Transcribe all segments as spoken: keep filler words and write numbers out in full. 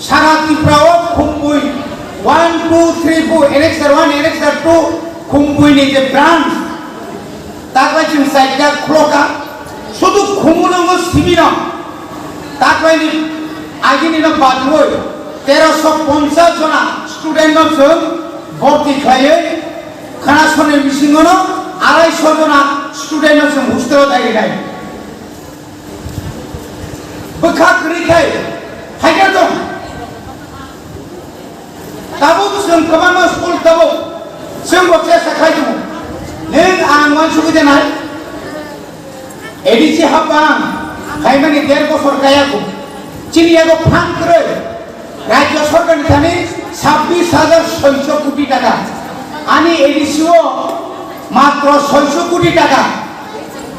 Sara Tripura o Khumpui one, two, three, four, Annexure one, Annexure two, Khumpui ni je branch, taklai chwng chaita khwlokha, sudu Khumulwngo simino, taklai ni agini no badroi teroso ponchas jona student no chwng bhorti khlaiwi, khana soni bisingo no arai so jona student no chwng hostel o dai rinai. Bwkha kwrwi khai phaikha tong. Tabuk chwng kwbangma school tabuk chwng bo chesta khai tongo. Nwng ang uansugwi de nai? A D C hapang khaimani der bosor kaya kho. Chini yago phan kwrwi. Rajya sorkarni thani sabbish hajar soiso koti taka. Ani A D C o matro soiso koti taka.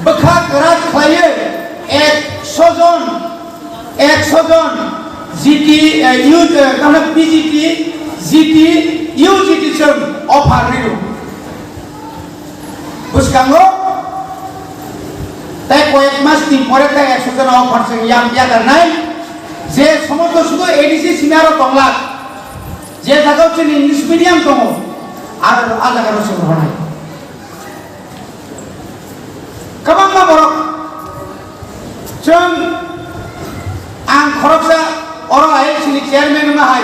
Bwkha kwrak khlaiwi ekso jon, ekso jon G T, eh, U, eh, tamni P G T, G T, U G T chwng offer rw. Bwskango tei koyek mas ni pore tei ekso jona offer chwng yang yakarnai, je somosto sudu A D C simi aro tonglak, je jagao chini English medium tongo, aro a jagaro chwng rwnai. Kwbangma borok chwng ang khoroksa oro I L C ni chairman wngna hai.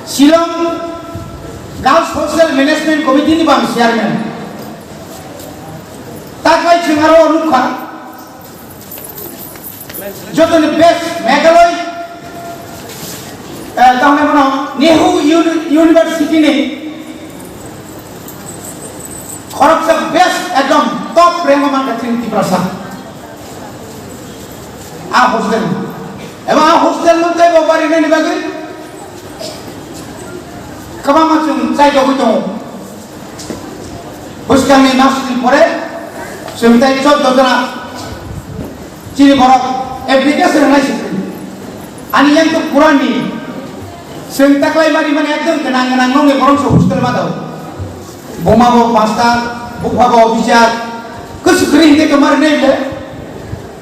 Shillong Girls Hostel Management Committee ni bo ang chairman. Taklai chwng aro nukha, jotoni best Meghalaya, eh, tamni bono Nehu Uni-, University ni khoroksa best ekdom top rank o mankha chini Tiprasa. A hostel. Eba a hostel no tei bo bari nani bagwi kwbangma chwng chai togwi tongo. Bwskangni masni pore chwng tei chordo jona chini borok application rwnai se kwrwi. Ani yang to Quran ni chwng taklai mari mani ekdom gwnang gwnang nongni borok se hostel ma dao. Buma bo pastor, bupha bo officer, kwswk kwrwi hwnkhe to mari nai le.